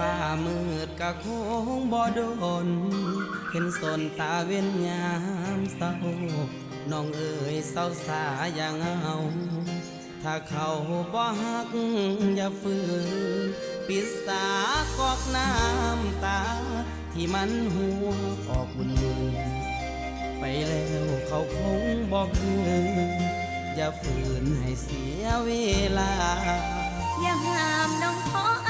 ຟ້າມືດກະຄົງບໍ່ດົນ ເຫັນສົນຕາເວັນຍາມເຊົ້າ ນ້ອງເອີຍເຊົາສາຢ່າເຫງົາ ຖ້າເຂົາບໍ່ຮັກຢ່າຝືນ ປິດສາກອກນ້ຳຕາ ທີ່ມັນຮົ່ວອອກບຸນໆ ໄປແລ້ວເຂົາຄົງບໍ່ຄືນ ຢ່າຝືນໃຫ້ເສຍເວລາ ຢ່າຫ້າມນ້ອງຂໍ